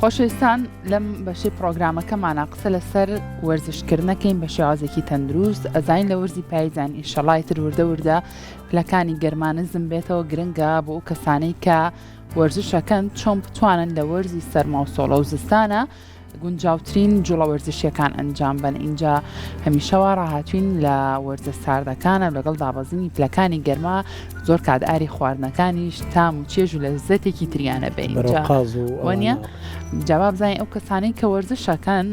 خۆشەویستان لەم بەشەی پڕۆگرامەکەمانا قسە لەسەر وەرزشکردنەکەین بە شێوازێکی تەندروست ئەزانین لە وەرزی پایزان ئیشەڵای تر وردە وردە پلەکانی گەرما نزم بێتەوە گرنگە بۆ ئەو کەسانەی کە وەرزشەکەن چۆن بتوانن لە وەرزی سەرما و سۆڵە و زستانە گونجاوترین جوڵە وەرزشیەکان ئەنجام بەن ئینجا هەمیشە وا ڕاهاتوین لە وەرزە ساردەکانە لەگەڵ دابەزینی پلەکانی گەرما زۆر کات ئاری خواردنەکانیش تام و چێژ و لەزەتێکی تریانە بێ ئینجا وانە جا با بزانین ئەو کەسانەی کە وەرزشەکەن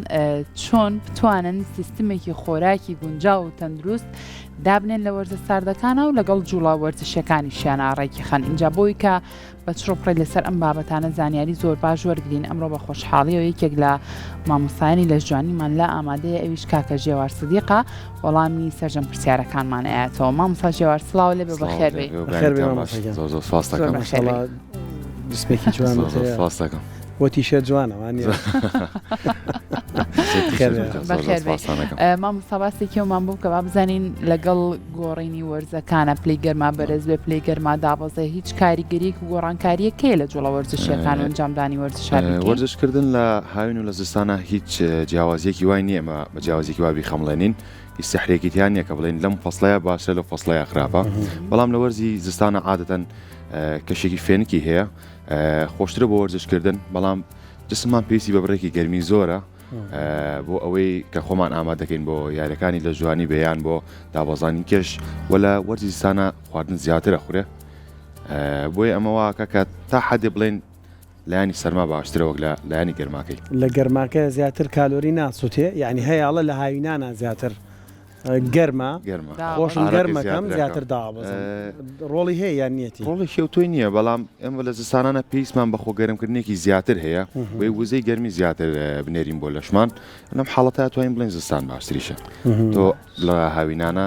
چۆن بتوانن سیستمێکی خۆراکی گونجاو و تەندروست دابنێن لە وەرزە ساردەکانە و لەگەڵ جوڵە وەرزشەکانیشیانە ڕێکی خەن ئینجا بۆی کە بە چڕوپڕی لەسەر ئەم بابەتانە زانیاری زۆر باش وەرگرین، ئەمڕۆ بە خۆشحاڵیەوە یەکێک لە مامۆستایانی لەشجوانیمان لا ئامادەیە ئەویش کاکە ژێوار سدیقە وەڵامی سەرجەم پرسیارەکانمان ئەیاتەوە. مامۆستا ژێوار سڵاو لێ بێ بەخێر بێی. بەخێر بێی مامۆستا گیان. زۆر زۆر سپاست زۆر دەکەم. بەخێر بێی. جسمێکی جوانت زۆر زۆر هەیە. سپاست دەکەم. بۆ تیشێرت جوانە وانیە؟ بەخێر زۆر زۆر بێی. سپاستان دەکەم. مامۆستا باسێکی ئەومان بوو کە با بزانین لەگەڵ گۆڕینی وەرزەکانە پلەی گەرما بەرز بێ پلەی گەرما دابەزێ هیچ کاریگەریەک و گۆڕانکاریەک هەیە لە جوڵە وەرزشیەکان و ئەنجامدانی وەرزشا بیکەین؟ وەرزشکردن لە هاوین و لە زستانا هیچ جیاوازیەکی وای نییە ئێمە بە جیاوازیەکی وا بیخەمڵێنین هیچ سحرێکی تیا نییە کە بڵێین لەم فەسڵەیە باشترە لەو فەسڵەیە خراپە بەڵام لە وەرزی زستانە عادەتەن کەشێکی فێنکی هەیە خۆشترە بۆ وەرزشکردن بەڵام جسممان پێویستی بە بڕێکی گەرمی زۆرە بۆ ئەوەی کە خۆمان ئامادەکەین بۆ یاریەکانی لە جوانی بەیان بۆ دابەزانی کێش وە لە وەرزی زستانە خواردن زیاترە خوێ بۆیە ئەمە واکە کە تا حەدێ بڵێن لایانی سەرما باشترە وەک لە لایانی گەرماکەی. لە گەرماکە زیاتر کالۆری ناسوتێ یانی هەیە ئەڵێ لە هاوینانا زیاتر گەرمە گەرمە خۆشم ئارەقی گەرمەکەم زیاترەکە. زیاتر دابەزم ڕۆڵی هەیە یان نیەتی؟ ڕۆڵێکی ئەوتۆی نییە بەڵام ئێمە لە زستانانە پێویستمان بە خۆگەرمکردنێکی زیاتر هەیە بۆیە وزەی گەرمی زیاتر بنێرین بۆ لەشمان لەم حاڵەتە توانین بڵێین زستان باشتریشە تۆ لە هاوینانە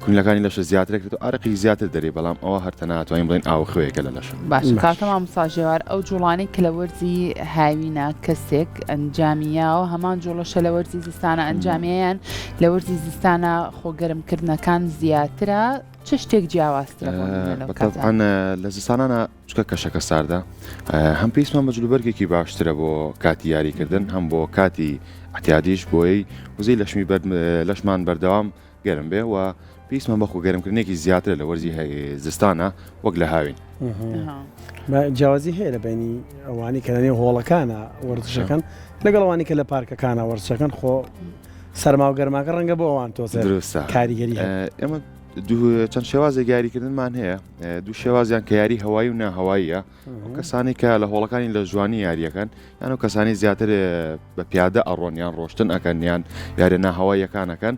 کونیلەکانی لەشە زیاتر دەکرێت و ئارەقی زیاتر دەرێ بەڵام ئەوە هەر تەنها توانین بڵێین ئاوخوێیەکە لە لەشە. باشە کاکە مامۆستا ژێوار ئەو جوڵانەی کە لە وەرزی هاوینە کەسێک ئەنجامی یاوە هەمان جوڵەشە لە وەرزی زستانە ئەنجامیە یان لە وەرزی زستانە خۆ گەرم کردنەکان زیاترە چ شتێک جیاوازترە بۆ نمونە لەو کاتە؟ بەتەبعەن لە زستانانە چونکە کەشەکە ساردە هەم پێویستمان بە جلوبەرگێکی باشترە بۆ کاتی یاریکردن هەم بۆ کاتی ئەعتیادیش بۆیەی وزەی لەشمی لەشمان بەردەوام گەرم بێ و پێویستمان بە خۆگەرمکردنێکی زیاترە لە وەرزی زستانە وەک لە هاوین. جیاوازی هەیە لە بینی ئەوانی کە لەنێو هۆڵەکانە وەرزشەکەن لەگەڵ ئەوانی کە لە پارکەکانە وەرزشەکەن خۆ سەرما و گەرماکە ڕەنگە بۆ ئەوان تۆزێ دروستە کاریگەری هەبێ. ئێمە چەند شێوازێک یاریکردنمان هەیە دوو شێوازیان کە یاری هەوایی و ناهەواییە ئەو کەسانی کە لە هۆڵەکانی لە جوانی یاریەکەن یان ئەو کەسانی زیاتر بە پیادە ئەڕۆن یان ڕۆشتن ئەکەن یان یاریە ناهەواییەکان ئەکەن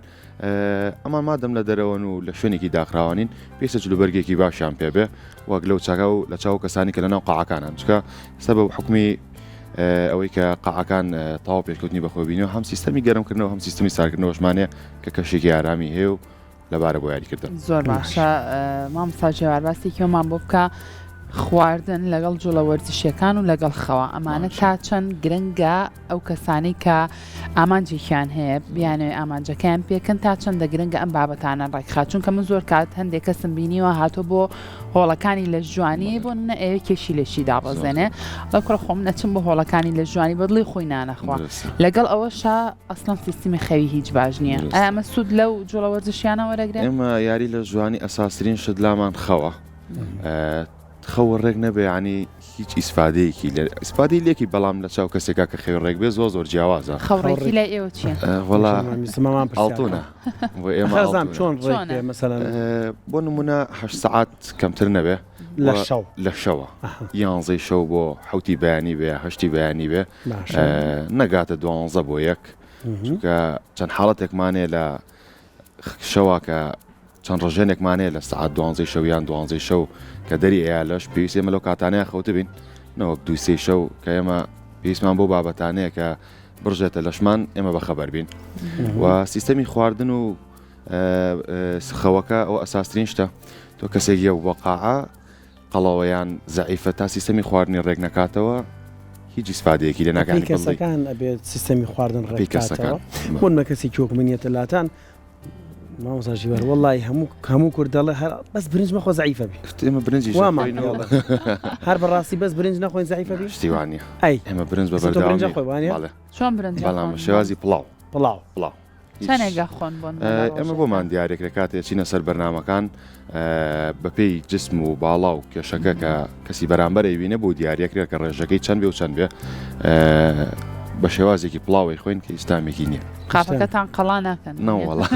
ئەمان مادەم لە دەرەوەن و لە شوێنێکی داخراوانین پێویستە جلوبەرگێکی باشیان پێ بێ وەک لەو چاکە و لە چاو کەسانی کە لە ناو قاعەکانن چکە سەبەب حکومی ئەوەی کە قاعەکان تەواو پێشکەوتنی بەخۆبینەوە هەم سیستەمی گەرمکردنەوە هەم سیستمی سارکردنەوەشمانەیە کە کەشێکی ئارامی هەیە و لەبارە بۆ یاریکردن. زۆر باشە مامۆستا جەوار باسێکی ئەومان بۆ بکە خواردن لەگەڵ جوڵە وەرزشیەکان و لەگەڵ خەوە ئەمانە تا چەند گرنگە ئەو کەسانی کە ئامانجێکیان هەیە بیانەوێ ئامانجەکەیان پێکن تا چەندە گرنگە ئەم بابەتانە ڕێکخات چونکە من زۆر کات هەندێک کەسم بینیوە هاتۆ بۆ هۆڵەکانی لە جوانی بۆ منە ئەوێ کێشی لەشی دابەزێنێ ئەو کوڕە خۆم نەچم بۆ هۆڵەکانی لە جوانی بەدڵی خۆی نانەخوا لەگەڵ ئەوەشا ئەسڵەن سیستمی خەوی هیچ باش نییە ئایا ئەمە سوود لەو جوڵە وەرزشیانە وەرەگرێ؟ ئێمە یاری لە جوانی ئەساسترین شت لامان خەوە خەوە ڕێک نەبێ ینی هیچ ئیسفادەیەکی لە ئیسفادەی لێکی بەڵام لە چاو کەسێکا کە خەوی ڕێک بێ زۆر زۆر جیاوازە خەو ڕێکی لای ئێوە چییە؟ وەڵا ویستمەمان پرسیار ئاڵتونە بۆ ئێمە خەزام ئاڵتونە. چۆن ڕێک چۆنە؟ بێ مەسەلەن بۆ نمونە هەشت سەعات کەمتر نەبێ لە و شەو لە شەوە یانزەی شەو بۆ حەوتی بەیانی بێ هەشتی بەیانی بێ باشە نەگاتە دوانزە بۆ یەک چونکە چەند حاڵەتێکمانەیە لە شەوا کە چەند ڕژێنێکمان هەیە لە سەعات دوانزەی شەو یان دوانزەی شەو کە دەری ئەیا لەش پێویست ئێمە لەو کاتانەیە خەوتبین نەوەک دوو سێی شەو کە ئێمە پێویستمان بۆ بابەتانەیە کە بڕژێتە لەشمان ئێمە بەخەبەر بین و سیستەمی خواردن و خەوەکە ئەو ئەساسترین شتە تۆ کەسێک یە وەقاعە قەڵەوە یان زەعیفە تا سیستەمی خواردنی ڕێک نەکاتەوە هیچ ئیسفادەیەکی لێ ناکات بەپێی کەسەکان ئەبێت سیستەمی خواردن ڕێک بەپێی کەسەکان. بکاتەوە بۆ نمونە کەسێکی وەک من یەتە لاتان. مامۆستا ژیوار وەڵی هەموو هەموو کورد دەڵێ هەر بەس برنج مەخۆ زەعیفە بی ئێمە برنجیش وامان ئەخۆین و پێڵێ هەر بەڕاستی بەس برنج نەخۆین زەعیفە بی شتی وا نییە ئەی ئێمە برنج بە ئێستا تۆ برنج بەردەوامی ئەخۆی وانیە بەڵێ چۆن برنج بەڵام ئەخۆن بە شێوازی پڵاو پڵاو پڵاو هیچ چەنێک ئەخۆن بۆ نموونە ئێمە ڕۆژێکە؟ بۆمان دیارێک لە کاتێ چینە سەر بەرنامەکان بەپێی جسم و باڵا و کێشەکە کە کەسی بەرامبەر ئەیبینێ بۆ دیاریەکرێت کە ڕێژەکەی چەند بێ و چەند بێ بە شێوازێکی پڵاوەی خوێن کە ئیستامێکی نییە. قاپەکەتان قەڵا ناکەن نەوەڵا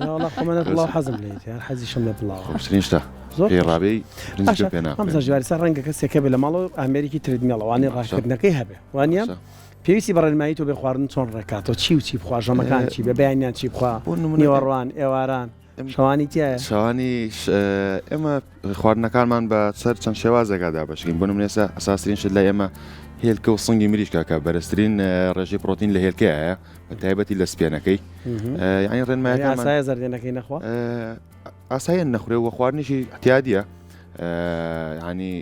نەوەڵا خۆ من پڵاو حەزم لێیەتی هەر حەزیشم لە پڵاوە. خۆشترین شتە زۆر پێی خۆشە. ڕابێی برنجی باشە پێ پێ ناخورێ. مامۆستا ژیار ئێستا ڕەنگە کەسێک هەبێ لە ماڵەوە ئامێرێکی treadmill ە وانەی باشە. ڕاکردنەکەی هەبێ وانیە؟ باشە. پێویستی بە ڕێنمایی تۆ بێ خواردن چۆن ڕێکاتەوە چی و چی بخوا ژەمەکان چی بێ بەیانیان چی بخوا بۆ نمونە نیوەڕوان ئێواران شەوانی تیایە؟ شەوانی ئێمە خواردنەکانمان بە سەر چەند شێوازێکا دابەشکەین بۆ نمونە ئێستا ئەساسترین شت لای ئێمە هێلکە و سنگی مریشکە کە بەرزترین ڕێژەی پرۆتین لە هێلکەیە بە تایبەتی لە سپێنەکەی یعنی ڕێنمایەکانمان ئاسایە زەردێنەکەی نەخوا ئاسایە نەخورێ و خواردنیشی احتیادیە ینی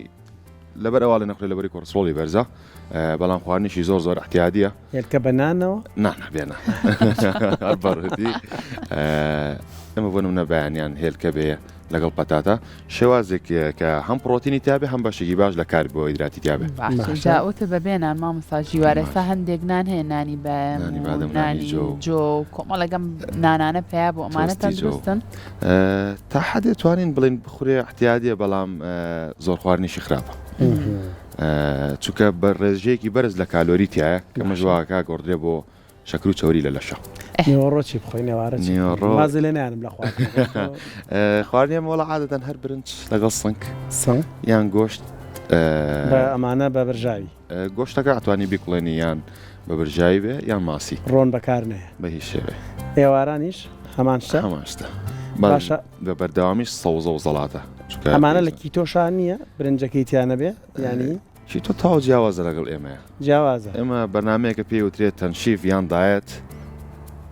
لەبەر ئەوە نەخورێ لەبەری کۆرسۆڵی بەرزە بەڵام خواردنیشی زۆر زۆر احتیادیە هێلکە بە نانەوە؟ نا نا بێنە بەڕێتی ئێمە بۆ نمونە بەیانیان هێلکە بێ لەگەڵ پەتاتە شێوازێک کە هەم پرۆتینی تیاابێ هەم بەشێکی باش لە کاربۆهیدراتی تیاابێ باشە جا وتە بە بێ نان مامۆستا ژیوار ئێستا هەندێک نان هەیە نانی بایەم نانی و بادەم، نانی نانی جۆ. جۆ و کۆمەڵێکم نانانە پەیا بوو ئەمانە تۆستی جۆ. تەندروستن تا حدێ توانین بڵین بخورێ احتیادیە بەڵام زۆر خواردنیشی خراپە چونکە بە ڕێژەیەکی بەرز لە کالۆری تایە کە مەژواکە گۆڕدرێ بۆ شەکر و چەوری لە لەشە. نیوەڕۆ چی بخۆین ئێوارە چی نیوەڕۆ وازی لێ نایەنم لە خواردن خواردنی ئێمە وەڵا عادەتەن هەر برنج لەگەڵ سنگ سنگ یان گۆشت بە ئەمانە بە برژاوی گۆشتەکە ئەتوانی بیکوڵێنی یان بە برژاوی بێ یان ماسی ڕۆن بەکار نەیە بە هیچ شێوەیەک ئێوارانیش هەمان شتە هەمان شتە باشە بە بەردەوامیش سەوزە و زەڵاتە چونکە ئەمانە لە keto شا نییە برنجەکەی تیا نەبێ یانی keto تەواو جیاوازە لەگەڵ ئێمەیە. جیاوازە. ئێمە بەرنامەیەکە پێی وترێت تەنشیف یان diet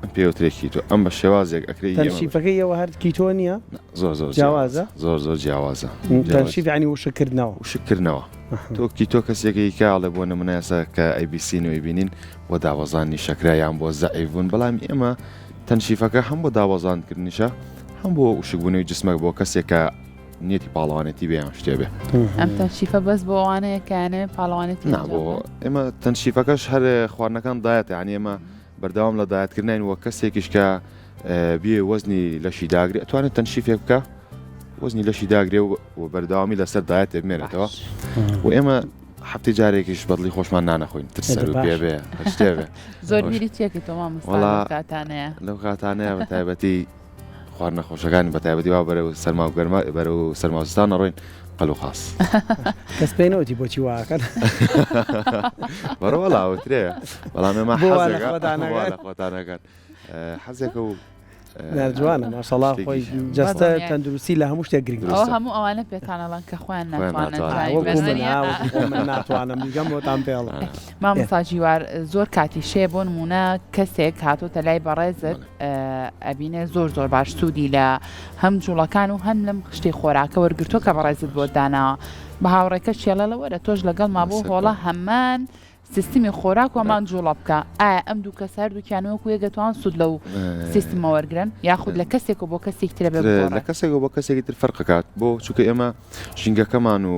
ئەم پێی وترێت keto ئەم بە شێوازێک ئەکرێ ئێمە تەنشیفەکەی ئێوە هەر keto نییە؟ نا زۆر زۆر جیاوازە؟ زۆر زۆر جیاوازە. تەنشیف یانی وشککردنەوە. وشککردنەوە. تۆ keto کەسێکی کە ئەڵێ بۆ نمونە ئێستا کە ئەیبیسین و ئەیبینین بۆ دابەزاندنی شەکرە یان بۆ زەعیف بوون بەڵام ئێمە تەنشیفەکە هەم بۆ دابەزاندکردنیشە هەم بۆ وشکبوونەوەی جسمەک بۆ کەسێک کە نیەتی پاڵەوانێتی بێ یان شتێ بێ. ئەم تەنشیفە بەس بۆ ئەوانەیە کە یانەوێ پاڵەوانێتی نا بۆ ئێمە تەنشیفەکەش هەر خواردنەکان diet ە یانی ئێمە بەردەوام لە diet کردنین وە کەسێکیش کە بێ وەزنی لەشی داگرێ ئەتوانێت تەنشیفێک بکە وەزنی لەشی داگرێ و بەردەوامی لەسەر diet ێ بمێنێتەوە و ئێمە هەفتی جارێکیش بەدڵی خۆشمان نانەخۆین ترسەر و پێ بێ شتێ بێ زۆر بیری چێکی تۆ مامۆستا لەو کاتانەیە لەو کاتانەیە بە تایبەتی خواردنە خۆشەکانی بە تایبەتی وا بەرەو سەرما و گەرما بەرەو سەرما و زستان ئەڕۆین قەل و خاس. کەس پێی نەوتی بۆچی واکەن. بەڕۆ وەڵا وترێ بەڵام ئێمە بۆ وا لە حەزێکە خۆتان بۆ وا ئەکەن. لە خۆتان ئەکەن حەزێکە و جوانە ماشەڵا خۆی جەستە تەندروستی لە هەموو شتێک گرنگ ئەوە هەموو ئەوانە پێتان ئەڵێن کە خۆیان ناتوانن وەکو من وەکو خۆم من ناتوانم بیگەم بۆتان پێڵم. مامۆستا ژیوار زۆر کاتی شێ بۆ نمونە کەسێک هاتۆتە لای بەڕێزت ئەبینێ زۆر زۆر باش سوودی لە هەم جوڵەکان و هەم لەم خشتەی خۆراکە وەرگرتووە کە بەڕێزت بۆت داناوە بە هاوڕێکە شێڵێڵە وەرە تۆش لەگەڵما بۆ هۆڵە هەمان سیستمی خۆراک و هەمان جوڵە بکە ئایا ئەم دوو کەسە هەردووکیان وەکو یەک دەتوان سوود لەو سیستمە وەرگرن یاخود لە کەسێک و بۆ کەسێکی ترە بێ لە بگۆڕێ؟ کەسێکەوە بۆ کەسێکی تر فەرق ئەکات بۆ چونکە ئێمە ژینگەکەمان و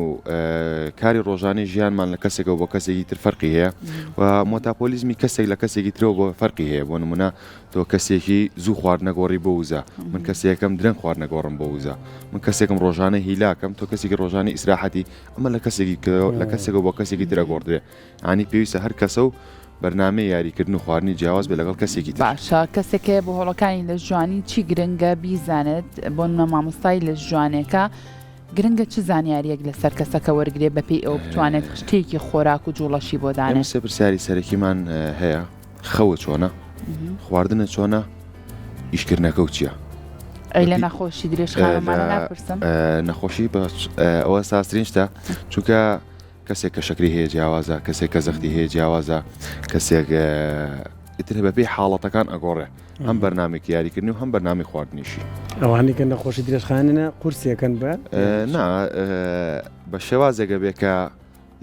کاری ڕۆژانەی ژیانمان لە کەسێکەوە بۆ کەسێکی تر فەرقی هەیە و مۆتاپۆلیزمی کەسێک لە کەسێکی ترەوە بۆ فەرقی هەیە بۆ نمونە تۆ کەسێکی زوو خواردنە گۆڕی بۆ وزە من کەسێکم درەنگ خواردنە گۆڕم بۆ وزە من کەسێکم ڕۆژانە هیلاکەم تۆ کەسێکی ڕۆژانە ئیسراحەتی ئەمە لە کەسێکی لە کەسێکەوە بۆ کەسێکی ترە گۆڕدرێ ینی پێویستە هەر کەسە و بەرنامەی یاریکردن و خواردنی جیاواز بێ لەگەڵ کەسێکی تر. باشە کەسێک هەیە بۆ هۆڵەکانی لەشجوانی چی گرنگە بیزانێت بۆ نمونە مامۆستای لەشجوانێکە گرنگە چ زانیاریەک لەسەر کەسەکە وەرگرێ بەپێی ئەوە بتوانێت خشتەیەکی خۆراک و جوڵەشی بۆ ئێمە دانێ؟ سێ پرسیاری سەرەکیمان هەیە خەوت چۆنە؟ خواردنت چۆنە؟ ئیشکردنەکەو چییە؟ ئەی لە نەخۆشی درێژخایەنمانە ناپرسم؟ نەخۆشی ئەوە سازترین شتە چونکە کەسێک کە شەکری هەیە جیاوازە کەسێک کە زەختی هەیە جیاوازە کەسێک ئیتر بەپێی حاڵەتەکان ئەگۆڕێ هەم بەرنامێکی یاریکردنی و هەم بەرنامی خواردنیشی ئەوانەی کە نەخۆشی درێژخایەنە قورسیەکەن بە نا بە شێوازێکە بێ کە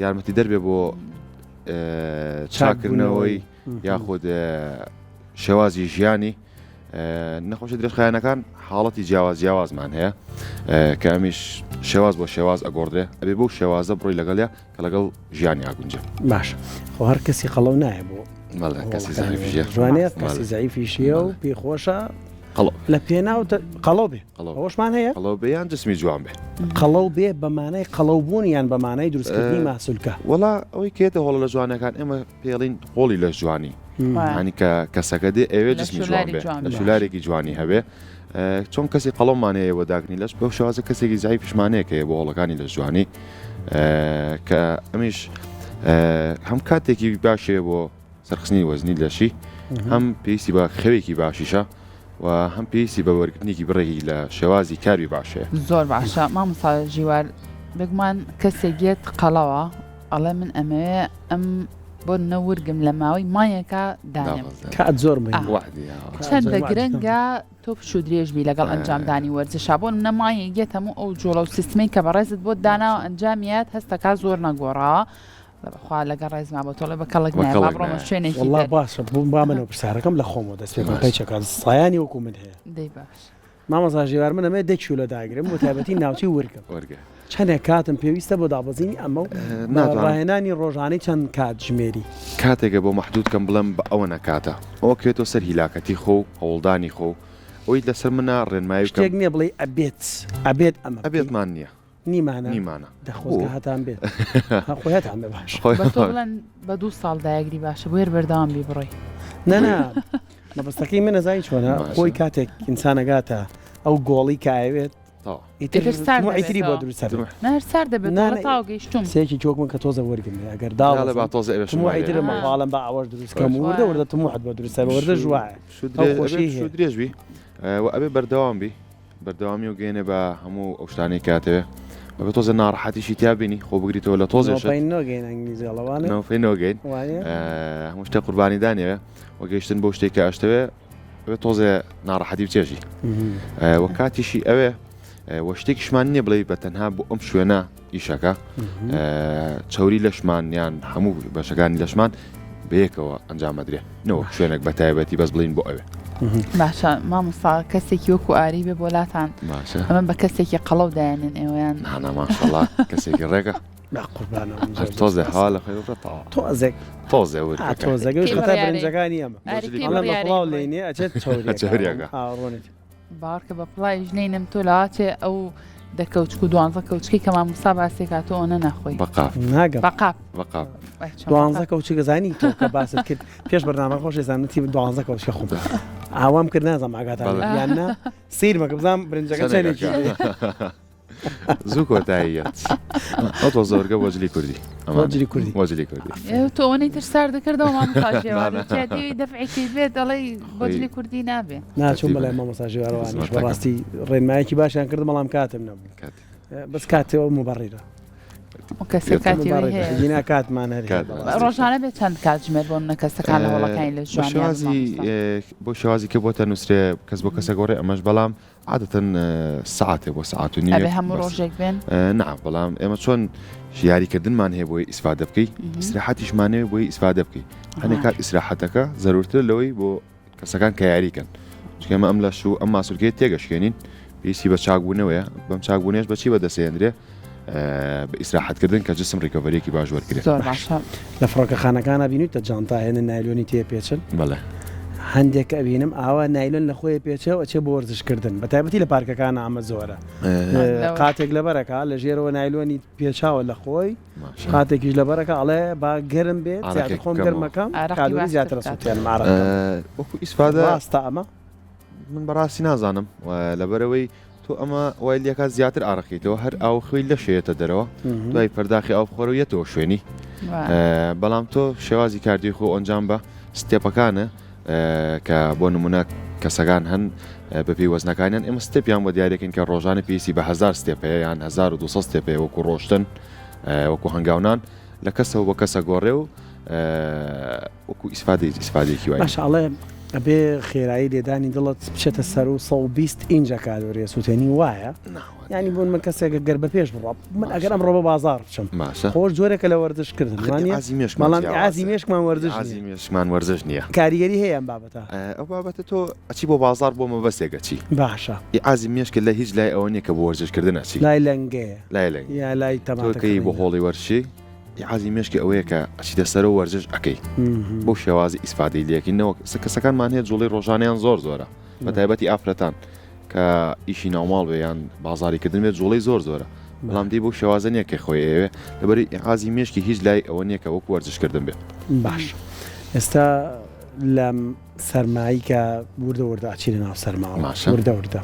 یارمەتی دەربێ بۆ چاکردنەوەی یاخود شێوازی ژیانی. نەخۆشی درێژخایەنەکان حاڵەتی جیاواز جیاوازمان هەیە کە ئەمیش شێواز بۆ شێواز ئەگۆڕدرێ ئەبێ بەو شێوازە بڕۆی لەگەڵیا کە لەگەڵ ژیانی ئاگونجێ. باشە خۆ هەر کەسی قەڵەو نایە بۆ بەڵێ کەسی زەعیفیشە جوانێ کەسی زەعیفیشیە و پێی خۆشە قەڵەو لە پێناو قەڵەو بێ ئەوەشمان هەیە قەڵەو بێ یان جسمی جوان بێ قەڵەو بێ بە مانای قەڵەو بوون یان بە مانای دروستکردنی ماسولکە وەڵا ئەوەی کێتە هۆڵە لە جوانەکان ئێمە پێڵین هۆڵی لەش جوانی هەنی کە کەسەکە دێ ئەوێ جسمی جوان بێ لە شولارێکی جوانی هەبێ چۆن کەسی قەڵەومان هەیە بۆ داگنی لەش بەو شێوازە کەسێکی زەعیفیشمان هەیە کە بۆ هۆڵەکانی لەش جوانی کە ئەمیش هەم کاتێکی باشەیە بۆ سەرخستنی وەزنی لەشی هەم پێویستی بە خەوێکی باشیشە و هەم پێویستی بە وەرگرتنێکی بڕێکی لە شێوازی کاری باشەیە. زۆر باشە مامۆستا ژیوار بێگومان کەسێک یەت قەڵەوە ئەڵێ من ئەمەوێ ئەم بۆ نە ورگم لە ماوەی مانگێکا دانێم. کات زۆر مهمە. چەندە گرنگە تۆ پشوو درێژ بی لەگەڵ ئەنجامدانی وەرزشا بۆ نمونە مانگێک یەت هەموو ئەو جوڵە و سیستمەی کە بەڕێزت بۆت داناوە ئەنجامیات هەستەکا زۆر نەگۆڕاوە بەخوا لەگەڵ ڕێزما بۆ تۆڵێ بە کەڵک نایە با بڕۆمە شوێنێکی وەڵا باشە بووم با منەوە پرسیارەکەم لە خۆمەوە دەست پێ بکەم پەیچەکە سایانی وەکو من هەیە دەی باش مامۆستا ژیوار من ئەمەوێت دە کیلۆ داگرم بۆ تایبەتی ناوچەی ورگم چەندێک کاتم پێویستە بۆ دابەزینی ئەمە و ڕاهێنانی ڕۆژانەی چەند کاتژمێری؟ کاتێکە بۆ مەحدود کەم بڵێم بە ئەوەنە کاتە ئەوە کەوێتەوە سەر هیلاکەتی خۆ و هەوڵدانی خۆ و ئەوەی لەسەر منە ڕێنمایی بکەم. شتێک نییە بڵێی ئەبێت ئەبێت ئەمە بکەی؟ ئەبێتمان نییە. نیمانە؟ نیمانە. دە خۆزگە هەتان بێت. خۆی هەتان بێ باش. بە تۆ بڵێن بە دوو ساڵ دایەگری باشە بۆ هەر بەردەوام بی بڕۆی. نا نا مەبەستەکەی من ئەزانی چۆنە خۆی کاتێک ئینسان ئەگاتە ئەو گۆڵی کە ئەیەوێت ئیتر تموحی تری بۆ دروست ئەبێت. نا هەر سارد دەبێت تۆڵە تاو گەیشتوم. سێکی چۆک من کە تۆزە وەرگم هەیە ئەگەر داڵێ با تۆزە ئێوە تموحی ترم مەخواڵم با ئەوەش دروست کەم وردە وردە تموحت بۆ دروست ئەبێ وردە ژوایە ئەو خۆشی هەیە. درێژ بی و ئەبێ بەردەوام بی بەردەوامی و گەێنێ بە هەموو ئەو شتانەی کاتەوێ ئەبێ تۆزە ناڕەحەتیشی تیا بینی خۆ بگریتەوە لە تۆزێ No pain no gain ئەنگلیزی ئەڵەوانێ No pain no gain هەموو شتێک قوربانی دانەوێ و گەیشتن بۆ شتێک کە ئەشتەوێ ئەبێ تۆزێ ناڕەحەتی بچێژی وە کاتیشی ئەوێ وە شتێکیشمان نییە بڵێ بە تەنها بۆ ئەم شوێنە ئیشەکە چوری لەشمان یان هەموو بەشەکانی لەشمان بەیەکەوە ئەنجامەدرێ نەوە شوێنێک بە تایبەتی بەس بڵین بۆ ئەوێ باشە مامۆستا کەسێکی وەکو ئاری بێ بۆ لاتان ئەمە بە کەسێکی قەڵەو دایانن ئێوەیان ناناماشەڵا کەسێکی ڕێگە تۆزێ ها لە خۆی تۆزێک تۆزێ ورد تۆزەکە خەتا برنجەکانی ئەمە بەڵاو لێنێ ئەچێت چەوریەکە باوەڕکە بە پڵاویش نەینم تۆ لەواچێ ئەو دە کەوچک و دوانزە کەوچکی کە مامۆستا باسێکا تۆ ئەوەنە ناخۆی بەقاپ ناگەم بەقاپ بەقاپ دوانزە کەوچکە زانی تۆ کە باست کرد پێش بەرنامە خۆش زانم تی دوانزە کەوچکە خۆم ئاوام کرد نازانم ئاگاتان یان نا سیر مەکە بزانم برنجەکە چەندێکی زوو کۆتاییەت ئەو تۆ زۆرگە بۆ جلی کوردی بۆ جلی کوردی بۆ جلی کوردی تۆ ئەوەنەی تر سارد دەکردەوە مامۆستا ژێوار دەفعێکی بێت دەڵێی بۆ جلی کوردی نابێ ناچوم بەلای مامۆستا ژێواروانیش بەڕاستی ڕێنمایەکی باشیان کردم بەڵام کاتم نەبوو بەس کاتەوە مبەڕیرە گینا کاتمان هەر ڕۆژانە بێت چەند کاتژمێر بۆ منە کەسەکان لە هۆڵەکانی لە شێوازی بۆ شێوازی کە بۆتە نووسرێ کەس بۆ کەسە گۆڕێ ئەمەش بەڵام عادەتەن سەعاتێ بۆ سەعات و نیوێک ئەبێ هەموو ڕۆژێک بێن؟ نا بەڵام ئێمە چۆن یاریکردنمان هەیە بۆی ئیسفادە بکەی ئیسراحەتیشمان هەیە بۆی ئیسفادە بکەی هەندێک کات ئیسراحەتەکە زەرورترە لەوەی بۆ کەسەکان کە یاریکەن چونکە ئێمە ئەم لەش و ئەم ماسولکەیە تێگەشکێنین پێویستی بە چاکبوونەوەیە بەم چاکبوونەش بە چی بەدەستێنرێ بە ئیسراحەتکردن کە جسم recovery یەکی باش وەرگرێت. زۆر باشە. لە فڕۆکەخانەکانا بینیوتە جانتا هێنن نایلۆنی تێ پێچن؟ بەڵێ. هەندێک ئەبینم ئاوا نایلۆن لە خۆی پێچێ و ئەچێ بۆ وەرزش کردن بە تایبەتی لە پارکەکانا ئەمە زۆرە قاتێک لەبەرەکا لە ژێرەوە نایلۆنی پێچاوە لە خۆی قاتێکیش لەبەرەکە ئەڵێ با گەرم بێت زیاتر خۆم گەرمەکەم کالۆری زیاتر ئەسوتێنم ئارەق وەکو ئیسفادە ڕاستە ئەمە؟ من بەڕاستی نازانم لەبەرەوەی تۆ ئەمە وای لەکە زیاتر ئارەقیتەوە هەر ئاو خوێی لەشێتە دەرەوە دوای پەرداخی ئاو بخۆرەوە یەتەوە شوێنی بەڵام تۆ شێوازی cardio ی خۆ ئەنجام بە step ەکانە کە بۆ نمونە کەسەکان هەن بەپی وەزنەکانیان ئێمە step یان بۆ دیارەکەین کە ڕۆژانە پێویستی بە 1000 step ەیە یان 1200 step ەیە وەکو ڕۆشتن وەکو هەنگاونان لە کەسەوە بۆ کەسە گۆڕێ و وەکو ئیسفادەی ئیسفادەیەکی وای باشە ئەڵێ. ئەبێ خێرایی لێدانی دڵت بچێتە سەرو 120 ئینجا کالۆری ئەسوتێنی وایە؟ یانی بۆ من کەسێک گەر بە پێش بڕۆ من ئەگەر ئەمڕۆ بە بازاڕ بچم باشە خۆش جۆرێکە لە وەرزش کردن ئاخر وانیە؟ ئیعازی مێشکمان بەڵام جیاوازە ئیعازی مێشکمان وەرزش ئیعازی نییە مێشکمان وەرزش نییە کاریگەری هەیە ئەم بابەتە؟ ئەو بابەتە تۆ ئەچی بۆ بازاڕ بۆ مەبەستێک ئەچی باشە ئیعازی مێشکت لە هیچ لای ئەوە نییە کە بۆ وەرزش کردن ئەچی لای لەنگەیە لای لەنگ یا لای تۆ تەماتە کەی بۆ کڕینە هۆڵی وەرزشی ئیعازی مێشکی ئەوەیە کە ئەچیتە سەرەوە وەرزش ئەکەی بەو شێوازی ئیسفادەی لێکەی نەوەک کەسەکانمان هەیە جوڵەی ڕۆژانەیان زۆر زۆرە بە تایبەتی ئافرەتان کە ئیشی ناوماڵ بێ یان بازاری کردن بێت جوڵەی زۆر زۆرە بەڵام دی بەو شێوازە نییە کە خۆی ئەیەوێ لەبەری ئیعازی مێشکی هیچ لای ئەوە نییە کە وەکو وەرزشکردن بێ. باش ئێستا لە سەرمایی کە وردە وردە ئەچینە ناو سەرماوە باشە. وردە وردە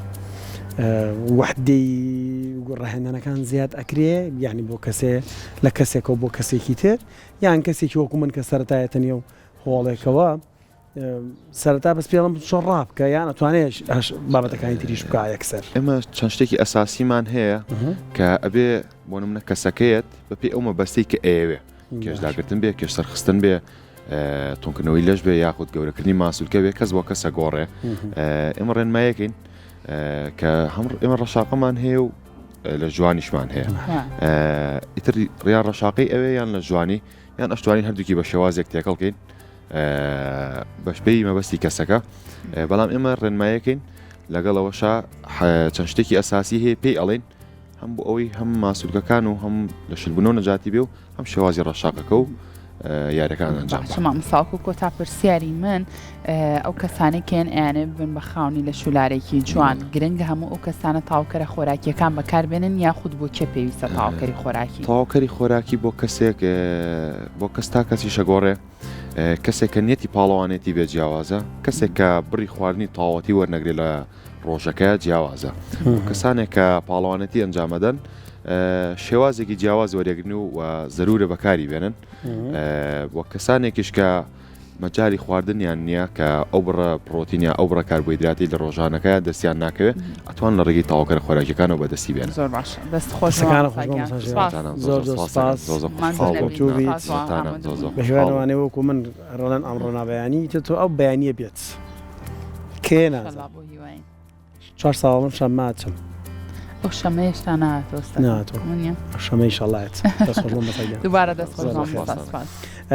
وەحدەی ڕاهێنانەکان زیاد ئەکرێ یعنی بۆ کەسێ لە کەسێکەوە بۆ کەسێکی تر یان کەسێکی وەکو من کە سەرەتایەتە نێو هۆڵێکەوە سەرەتا بەس پێڵم چۆن ڕابکە یان ئەتوانێت بابەتەکانی تریش بکە یەکسەر ئێمە چەند شتێکی ئەساسیمان هەیە کە ئەبێ بۆ نمونە کەسەکەیەت بەپێی ئەو مەبەستەی کە ئەیەوێ کێشداگرتن بێ کێش سەرخستن بێ تونکردنەوەی لەش بێ یاخود گەورەکردنی ماسولکە بێ کەس بۆ کەسە گۆڕێ ئێمە ڕێنمایەکەین کە هەم ئێمە ڕەشاقەمان هەیە و لە جوانیشمان هەیە ئیتر ڕیان ڕەشاقی ئەوێ یان لە جوانی یان ئەشتوانین هەردووکی بە شێوازێک تێکەڵکەین بەشپێی مەبەستی کەسەکە بەڵام ئێمە ڕێنمایەکەین لەگەڵەوەشا چەند شتێکی ئەساسی هەیە پێی ئەڵێن هەم بۆ ئەوەی هەم ماسولکەکان و هەم لە شلبوونەوە نەجاتی بێ و هەم شێوازی ڕەشاقەکە و یاریەکان ئەنجام باشە مامۆستا وەکو کۆتا پرسیاری من ئەو کەسانەی کێن ئەیانێ ببن بە خاونی لە شولارێکی جوان گرنگە هەموو ئەو کەسانە تاوکەرە خۆراکیەکان بەکاربێنن یاخود بۆ کێ پێویستە تاوکەری خۆراکی؟ تەواوکەری خۆراکی بۆ کەسێک بۆ کەس تا کەسی شەگۆڕێ کەسێک کە نیەتی پاڵەوانێتی بێ جیاوازە کەسێک کە بڕی خواردنی تەواوەتی وەرنەگرێت لە ڕۆژەکە جیاوازە کەسانێک کە پاڵەوانێتی ئەنجامەدەن شێوازێکی جیاواز وەرێگرن و زەرورە بەکاری بێنن وە کەسانێکیش کە مەجای خواردنیان نییە کە ئەو بڕە پرۆتینیا ئەو بڕە کاربۆیدراتی لە ڕۆژانەکە دەستیان ناکەوێت ئەتوان لە ڕێگەی تاوکەرە خۆراکیەکانەوە بەدەستی بێن زۆر باش دەست خۆش بەهیوانوانێ وەکو من ڕڵێن ئەمڕۆ نابیانی تۆ ئەو بەیانە بێت کێ نازانم چوار ساڵم شەممە ئەچم. ئەو شەمە هێشتا نەهاتووە ئوستاز. نەهاتووە. وەنیە؟ ئەو شەمە ئیشەڵا یەت. دەست خۆش مامۆستا گیان. دووبارە دەست خۆش زۆر مامۆستا بەخێر. سپاس.